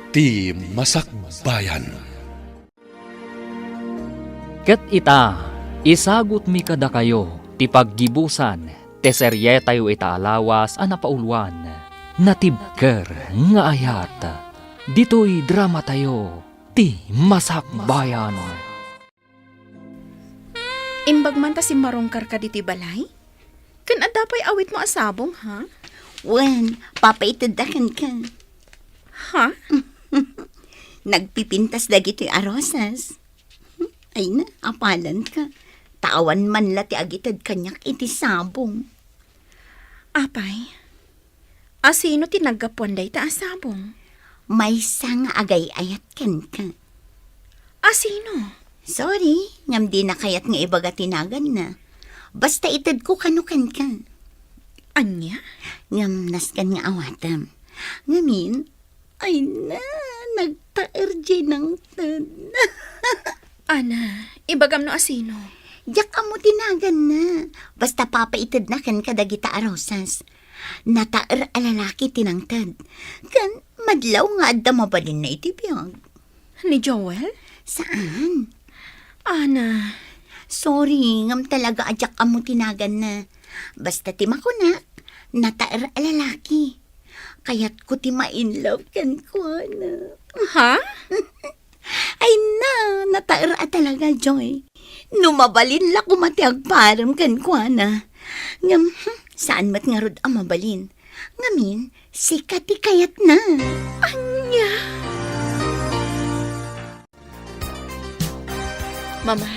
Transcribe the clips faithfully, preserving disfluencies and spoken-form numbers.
Ti Masakbayan. Ket ita, isagutmi kadakayo ti paggibusan ti serietayo ita a lawas a napauluan, Natibker nga Ayat. Ditoy dramatayo, Ti Masakbayan. Imbag man ta simmarungkarka ditoy balay? Ken adda pay awitmo a sabong, ha? Wen, papaitedda kenka. Ha? Nagpipintas dagitoy a rosas. Ay na, apalanka. Ta awan man la ti agited kaniak iti sabong. Apay, asino ti naggapuan dayta a sabong? Maysa nga agay-ayat kenka. Asino? Sorry, ngem dina kayat nga ibaga ti naganna. Basta itedko kano kenka. Ania? Ngem nasken nga awatem. Ngamin, ay na, nagtaer diay nangted. Ana, ibagam no asino? Diak ammo ti naganna. Basta papaitedna kenka dagita a rosas. Nataer a lalaki ti nangted. Ken madlaw nga adda mabalinna iti biag. Ni Joel? Saan? Ana. Sorry, ngem talaga a diak ammo ti naganna. Basta ti makunak, nataer a lalaki. Kayatko ti ma-in love kenkuana. Ha? Ay na, nataer a talaga, Joy. No mabalin la koma ti agparem kenkuana. Ngem, hmm, saan met ngarud a mabalin. Ngamin, sika ti kayatna. Ania? Mama,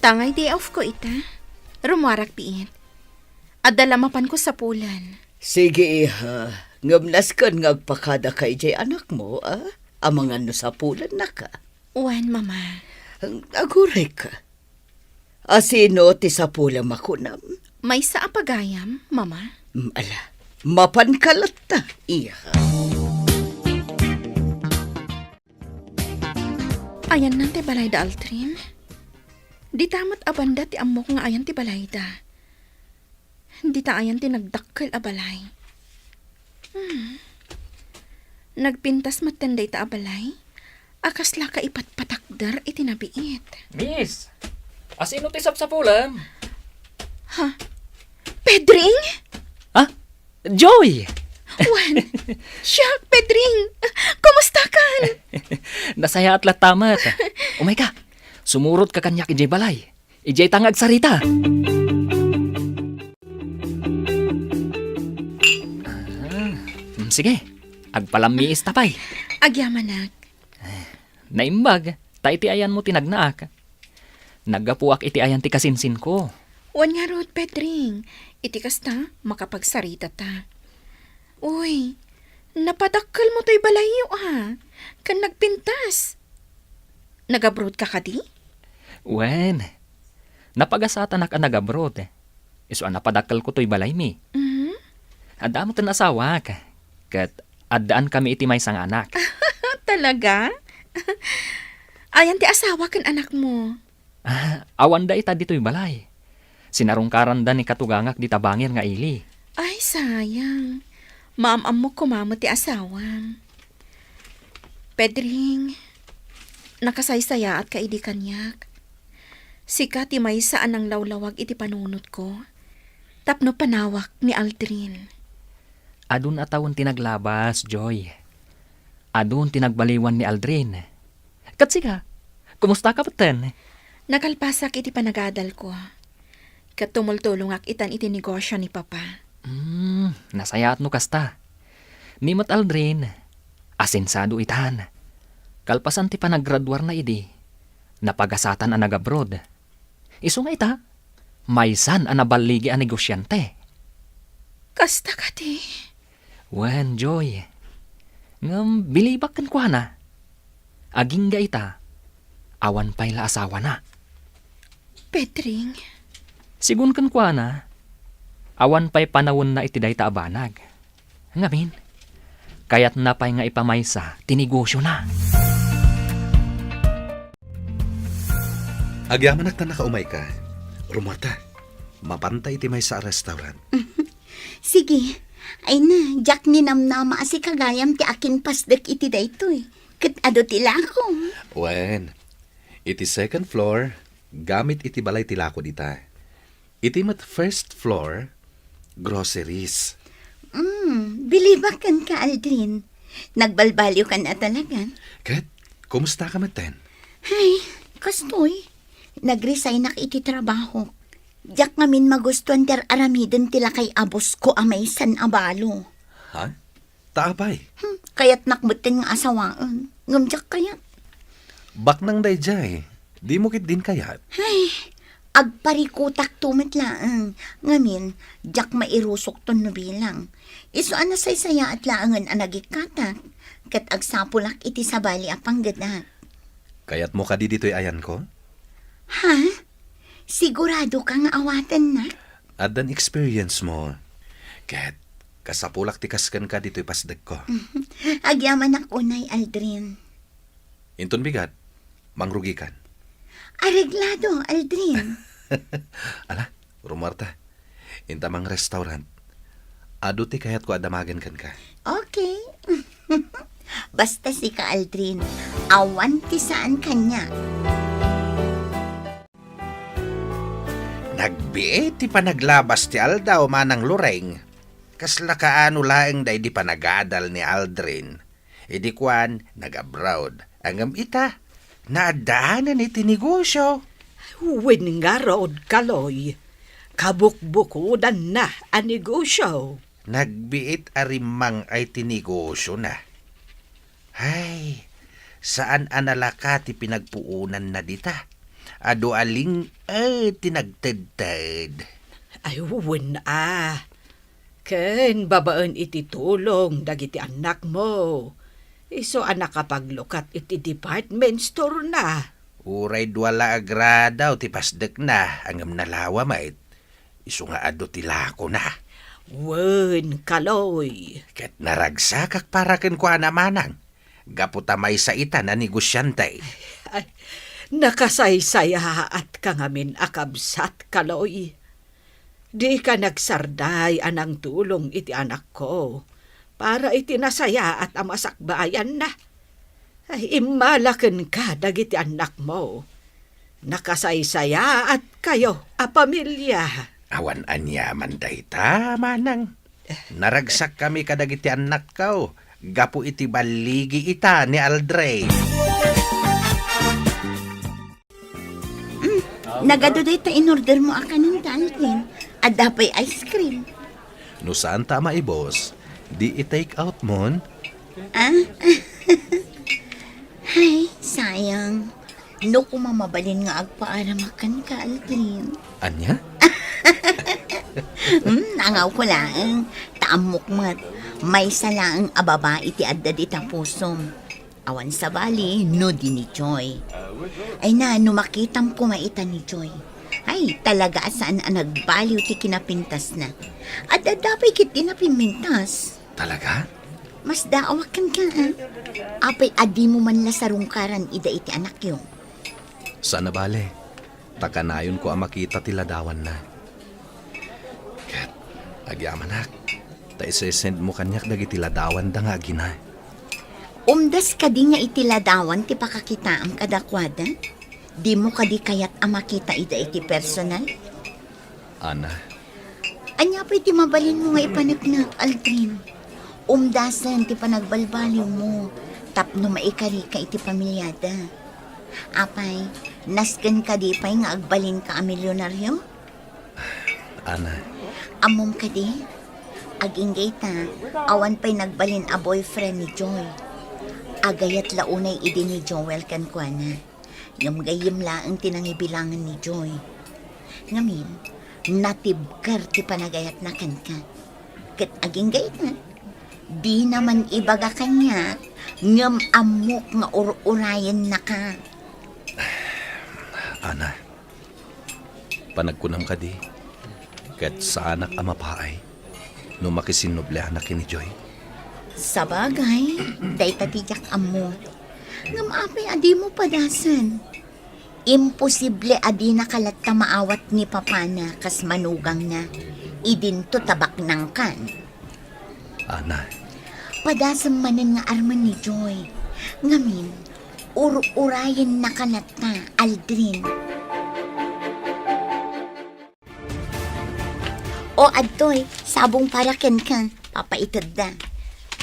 tangay day off ko ita. Rummuarak biit. Adda la mapanko sapulen. Sige, iha. Ngem nasken nga agpakadaka idiay anakmo, a? Amangan no sapulennaka. Wen, Mama. Agurayka. Asino ti sapulem a kunam? Maysa a pagayam, Mama. Mm, ala, mapanka latta, iha. Ayanna ti balay da Aldrin? Dita met a banda ti ammok nga ayan ti balayda. Dita ayan ti nagdakkel a balay. Hmm. Nagpintas metten dayta a balay a kasla kaipatpatakder iti nabiit. Miss, asino ti sapsapulem? Ha? Pedring? Ha? Joy! Wen, siak, Pedring. Kumustakan? Nasayaat latta met. Umayka, sumurotka kaniak idiay balay. Idiay ta nga agsarita. Ah, mm, sige, agpalammiista pay. Agyamanak. Naimbag, ta iti ayanmo ti nagnaak. Naggapuak iti ayan ti kasinsinko. Wen ngarud, Pedring. Iti kasta, makapagsaritata. Uy, napadakkelmo toy balayyo, a. Ken nagpintas. Nagabroadka kadi? Wen, napagasatanak a nagabroad. Isu a napadakkelko toy balaymi. Mhm. Adda metten asawak. Ket addaan kami iti maysa nga anak. Talaga? Ayan ti asawa ken anakmo? Ah, awanda ita ditoy balay. Sinarungkaranda ni katugangak dita bangir nga ili. Ay, sayang. Maam-ammok koma met ti asawam. Pedring, nakasaysayaatka idi kaniak. Sika ti maysa a nanglawlawag iti panunotko tapno panawak ni Aldrin. Adun a tawen ti naglabas, Joy. Adun ti nagbaliwan ni Aldrin. Ket sika, kumustaka metten? Nakalpasak iti panagadalko. Ket tumultulongak itan iti negosio ni Papa. Hmm, nasayaat no kasta. Ni met Aldrin, asensado itan. Kalpasan ti panagraduarna idi, napagasatan a nagabroad. Isu nga ita, maysan a naballigi a negosiante. Kasta kadi? Wen, Joy. Ngem bilibak kenkuana. Agingga ita, awan pay la asawana. Pedring. Sigun kenkuana, awan pay panawenna iti dayta a banag. Ngamin, kayatna pay nga ipamaysa ti negosiona. Agyamanak ta nakaumayka. Rummuarta. Mapanta iti maysa a restaurant. Sige, Ay na, diak ninamnama a sika gayam ti akinpasdek iti daytoy. Ket adu ti lakom. Wen, iti second floor, gamit iti balay ti lako dita. Iti met first floor, groceries. Mm, bilibak kenka, Aldrin. Nagbalbaliwkan a talaga. Ket, kumusta ka metten? Ay, kastoy. Nagresignak iti trabaho. Diak ngamin magustuan ti ar-aramiden ti lakay a boss ko a maysan a balo. Ha? Ta apay? Hmm, kayatnak metten nga asawaen. Ngem diak kayat. Baknang daydiay, dimo ketdin kayat? Ay, agparikutakto met laeng. Ngamin, diak mairusokton no bilang. Isu a nasaysayaat laengen a nagikkatak, ket agsapulak iti sabali a panggedak. Kayatmo kadi ditoy ayanko? Ha? Sigurado ka nga awatennak? Addan experience mo. Ket, kasapulak ti kas kenka ditoy pasdekko. Agyamanak unay, Aldrin. Inton bigat, mangrugikan. Areglado, Aldrin. Ala, rumuarta. Inta mang restaurant. Adu ti kayatko a damagen kenka. Okay. Basta sika, Aldrin, awan ti saan kaniak. Nagbiit ti panaglabas ti aldaw, Manang Loreng. Kasla kaano laeng daydi panagadal ni Aldrin. Idi kuan, nag-abroad. Ngem ita, naaddaanan iti negosyo. Wen ngarud, Kaloy, kabukbukodanna a negosyo. Nagbiit a rimmang-ay ti negosyona. Ay, saan a nalaka ti pinagpuonanna dita. Adu a ling-, eh, ti nagtedted. Ay, wen a. Ken babaen iti tulong dagiti annakmo, isu a nakapaglukat iti department store-na. Uray dua la a gradaw ti pasdekna, ngem nalawa met. Isu nga adu ti lakona. Wen, Kaloy. Ket naragsakak para kenkuana, Manang, gapu ta maysa ita a negosiante. Ay, nakasaysayaatka ngamin a kabsat, Kaloy. Dika nagsarday a nangtulong iti anakko para iti nasayaat a masakbayanna. Ay, immala kenka dagiti annakmo. Nakasaysayaatkayo a pamilia. Awan aniaman dayta, Manang. Naragsakkami kadagiti annakko gapu iti balligi ita ni Aldrin. Mm, nagadu dayta in-order mo a kanin, Aldrin. Adda pay ice cream. No saan ta maibos, di i-take out mon? Ah? Ay, sayang. No koma mabalin nga agpaaramak kenka, Aldrin. Ania? Hmm, nangawko laeng. Ta ammok met, maysa laeng a babai ti adda dita pusom. Awan sabali no di ni Joy. Ay na, no makitam koma ita ni Joy. Ay, talaga a saan a nagbaliw ti kinapintasna. Adda pay ketdi napimmintas. Talaga? Masdaawak kenka, ah. Apay a dimo man la sarungkaran ida iti anakyo? Saan a bale. Ta kanayonko a makita ti ladawanna. Ket, agyamanak, ta isesendmo kaniak dagiti ladawanda nga agina. Umdas kadi nga iti ladawan ti pakakitaam kadakuada? Dimo kadi kayat a makita ida iti personal? Ana. Ania pay ti mabalinmo nga ipaneknek, Aldrin? Umdasen ti panagbalbaliwmo tapno maikarika iti pamiliada. Apay, nasken kadi pay nga agbalinka a milionario? Ana. Ammom kadi? Agingga ita, awan pay nagbalin a boyfriend ni Joy. Agayat la unay idi ni Joel kenkuana. Ngem gayyem laeng ti nangibilangen ni Joy. Ngamin, natibker ti panagayatna kenka. Ket agingga ita, dina man ibaga kaniak, ngem ammok nga ur-urayennaka. Ana, panagkunam kadi, ket saanak a mapaay no makisinnublianak ken ni Joy? Sabagay, dayta ti diak ammo. Ngem apay a dimo padasen? Imposible a dinaka latta maawat ni papana kas manugangna. Idinto ta baknangkan. Ana. Padasem manen nga armen ni Joy. Ngamin, ur-urayennaka latta, Aldrin. O, adtoy, sabong para kenka. Papaitedda.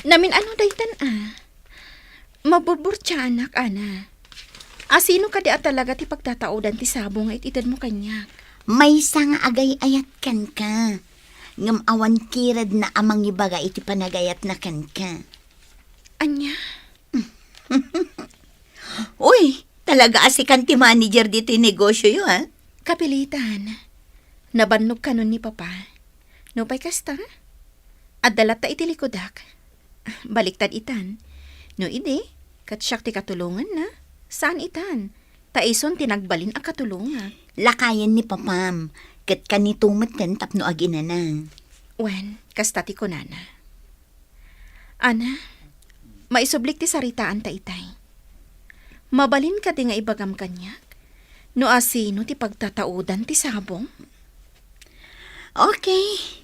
Namin-ano daytan a? Maburburtiaanak, Ana. Asino kadi a talaga ti pagtataodan ti sabong nga it-itedmo kaniak? Maysa nga agay-ayat kenka. Ngem awan kiredna a mangibaga iti panagayatna kenka. Ania? Uy, talaga a sikan ti manager ditoy negosioyo, a? Kapilitan. Nabannog kanon ni Papa. Nupay kasta, adda latta iti likudak. Baliktad itan. No idi, ket siak ti katulonganna. Saan itan. Ta isun ti nagbalin a katulongak. Lakayen ni Papam, ket kanito metten tapno aginana. Wen, kasta ti kunana. Ana, maisublik ti saritaanta itay. Mabalin kadi nga ibagam kaniak no asino ti pagtataodan ti sabong? Okay.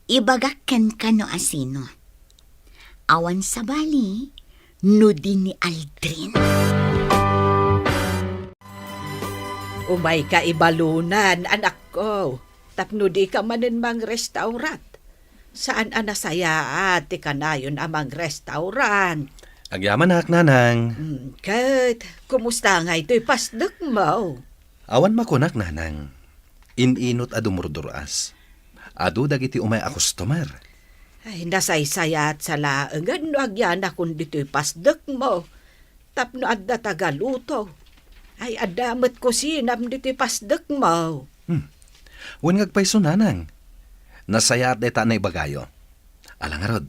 Ibagak kenka no asino. Awan sabali no di ni Aldrin. Umayka ibalunan, anakko, tapno dika manen mangrestaurant. Saan a nasayaat ti kanayon a mangrestaurant. Agyamanak, Nanang. Hmm, ket, kumusta ngay toy pasdekmo? Awan makunak, Nanang. In-inot a dumurdur-as. Adu dagiti umay a customer. Ay, nasaysayaat sa laengen no agyanakon ditoy pasdekmo. Tapno adda tagaluto. Ay, adda met kusinam ditoy pasdekmo. Hmm. Wen nga agpayso, Nanang. Nasayaat dayta a naibagayo. Ala ngarud,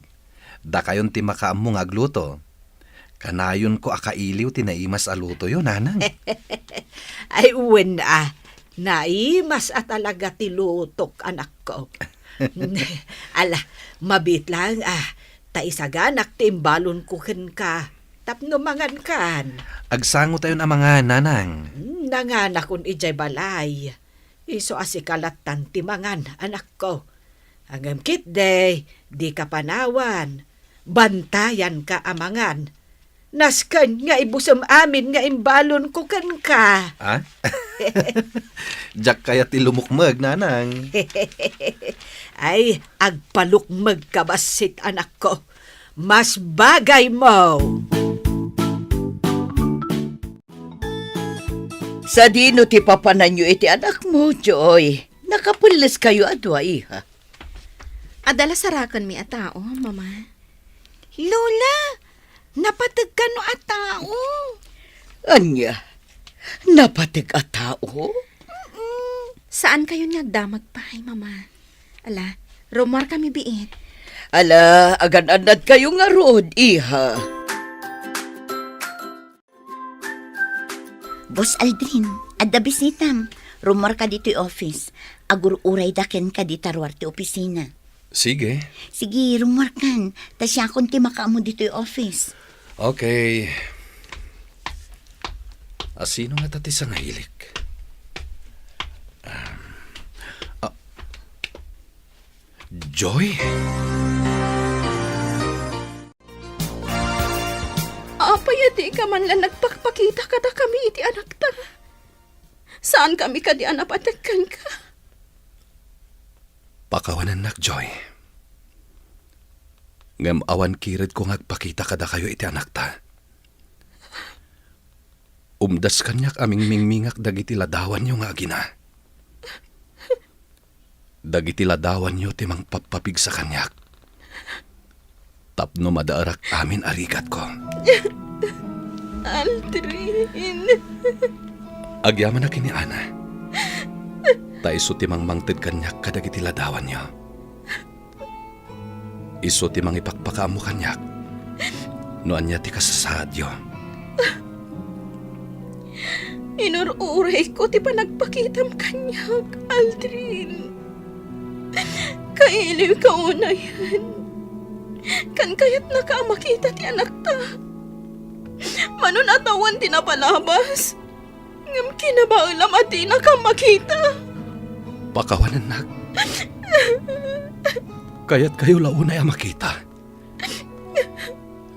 dakayon ti makaammo nga agluto. Kanayonko a kailiw ti naimas a lutoyo, Nanang. Ay, wen a, naimas a talaga ti lutok, anakko. Ala, mabiit laeng a, ta isaganak ti imbalonko kenka tapno mangankan. Agsangotayon a mangan, Nanang. Hmm, nanganakon idiay balay. Isu a sika lattan ti mangan, anakko. Ngem ketdi, dika panawan. Bantayanka a mangan. Nasken nga ibusem amin nga imbalonko kenka. Ah? Diak kayat ti lumukmeg, Nanang. Ay, agpalukmegka bassit, anakko. Mas bagaymo. Sadino ti papananyo iti anakmo, Joy? Nakapelleskayo a dua, iha. Adda la sarakenmi a tao, Mama. Lola, napateg kano a tao? Ania? Napateg a tao? Mm-mm. Saankayon nga agdamag pay, Mama. Ala, rummuarkami biit. Ala, agan-annadkayo ngarud, iha. Boss Aldrin, adda bisitam. Rummuarka ditoy office. Agur-urayda kenka dita ruar ti opisina. Sige. Sige, rummuarkan. Ta siakon ti makaammo ditoy office. Okay. Asino ngata ti sangailik? Um, ah, Joy? Apay a dika man la nagpakpakita kadakami iti anakta? Saankami kadi a napateg kenka? Pakawanennak, Joy. Ngem awan kiredko nga agpakita kadakayo iti anakta. Umdas kaniak a mingmingmingak dagiti ladawanyo nga agina. Dagiti ladawanyo ti mangpappapigsa kaniak tapno madaerak amin a rigatko. Aldrin. Agyamanak ken ni Ana. Ta isu ti mangmangted kaniak kadagiti ladawanyo. Isu ti mangipakpakaammo kaniak no ania ti kasasaadyo. Inur-urayko ti panagpakitam kaniak, Aldrin. Kailiwka unayen. Kankayatnaka a makita ti anakta. Mano a tawen ti napalabas. Ngem kinabaelam a dinaka makita. Pakawanennak. Kayatkayo la unay a makita.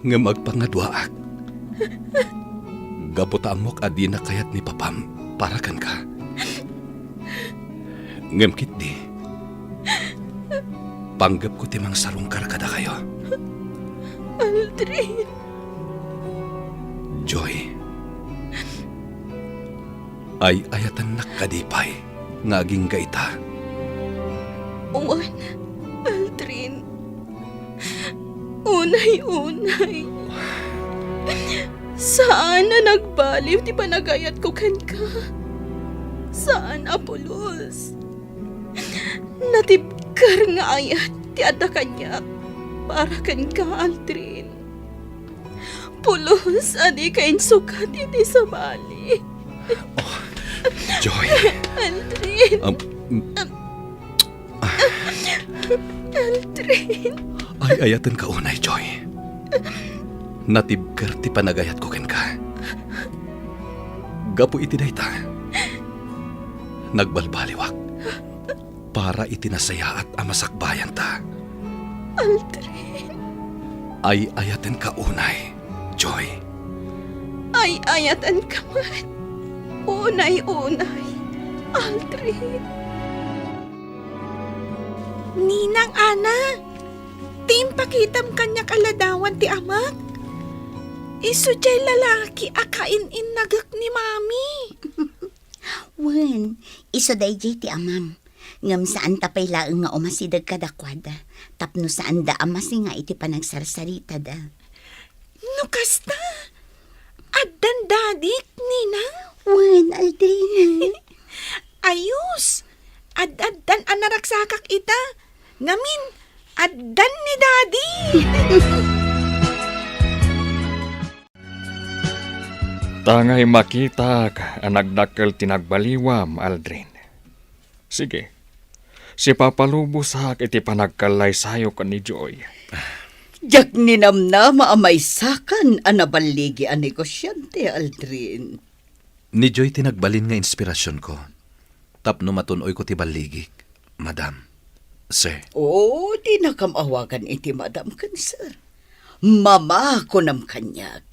Ngem agpangaduaak. Gapu ta ammok a dina kayat ni Papam para kenka. Ngem ketdi, panggepko ti mangsarungkar kadakayo. Aldrin. Joy, ay-ayatennak kadi pay nga agingga ita? Wen, Aldrin. Unay-unay. Saan a nagbaliw ti panagayatko kenka. Saan a pulos. Natibker nga ayat ti adda kaniak para kenka, Aldrin. Pulos a dika insukat iti sabali. Oh, Joy. Aldrin. Um, Aldrin. Ay-ayatenka unay, Joy. Natibker ti panagayatko kenka. Gapu iti dayta, nagbalbaliwak para iti nasayaat a masakbayanta. Aldrin. Ay-ayatenka unay, Joy. Ay-ayatenka met. Unay-unay, Aldrin. Ninang Ana, ti impakitam kaniak a ladawan ti amak? Isu jay lalaki a kain-innagek ni Mami. Wen, isu daydiay ti amam. Ngem saanta pay laeng nga umasideg kadakuada, tapno saanda a masinga iti panagsarsaritada. No kasta, addan dadik, Nina? Wen, Aldrin. Ayos! Ad-addan a naragsakak ita. Ngamin, addan ni Daddy! Tangay makitak a nagdakkel ti nagbaliwam, Aldrin. Sige, sipapalubosak iti panagkallaysayo ken ni Joy. Diak ninamnama a maysakan a naballigi a negosiante, Aldrin. Ni Joy ti nagbalin nga inspirasionko tapno matun-oyko ti balligik, Madam, Sir. Oo, dinakam awagan iti Madam ken Sir. Mama kunam kaniak,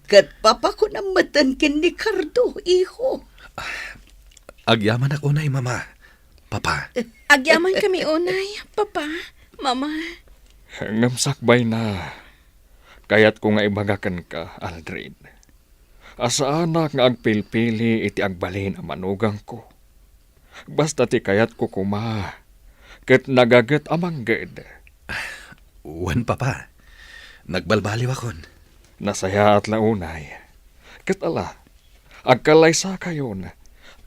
ket Papa kunam metten ken ni Cardo, iho. Agyamanak unay, Mama, Papa. Agyamankami unay, Papa, Mama. Ngem sakbayna, kayatko nga ibaga kenka, Aldrin, a saanak nga agpilpili iti agbalin a manugangko. Basta ti kayatko koma, ket nagaget a mangged. Wen, Papa. Nagbalbaliwakon. Nasayaat la unay. Ket ala, agkallaysakayon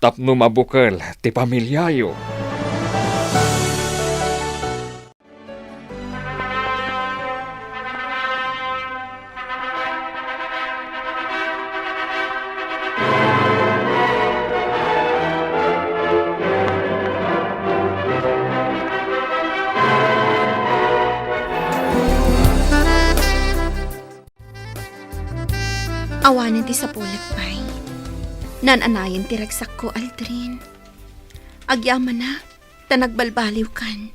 tapno mabukel ti pamiliayo. Awanen ti sapulek pay. Naan-anayen ti ragsakko, Aldrin. Agyamanak ta nagbalbaliwkan.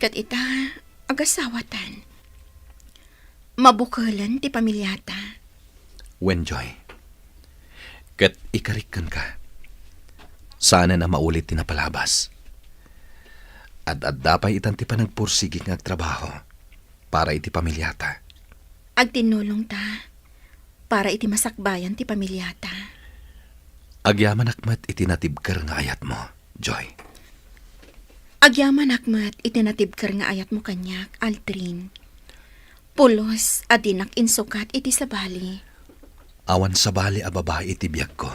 Ket ita, agasawatan. Mabukelen ti pamiliata. Wen, Joy. Ket ikarik kenka. Saanen a maulit ti napalabas. Ad-adda pay itan ti panagpursigik nga agtrabaho para iti pamiliata. Agtinnulongta para iti masakbayan ti pamiliata. Agyamanak met iti natibker nga ayatmo, Joy. Agyamanak met iti natibker nga ayatmo kaniak, Aldrin. Pulos a dinak insukat iti sabali. Awan sabali a babai iti biagko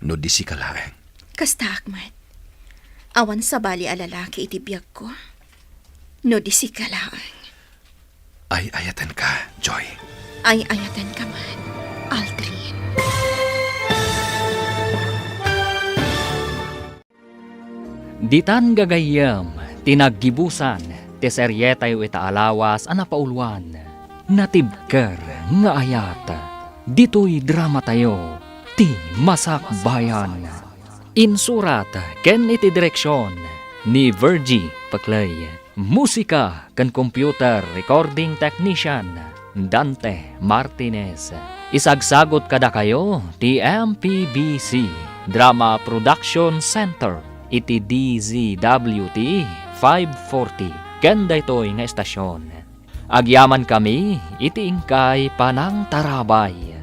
no di sika laeng. Kastaak met. Awan sabali a lalaki iti biagko no di sika laeng. Ay-ayatenka, Joy. Ay-ayatenka met, Aldrin. Ditan gagayyem ti naggibusan ti serietayo ita a lawas a napauluan, Natibker nga Ayat. Ditoy dramatayo, ti Masakbayan. Insurat ken iti direksion ni Virgie Paclay. Musika ken Computer Recording Technician, Dante Martinez. Isagsagot kadakayo ti M P B C Drama Production Center iti D Z W T five forty ken daytoy nga estasion. Agyamankami iti inkay panangtarabay.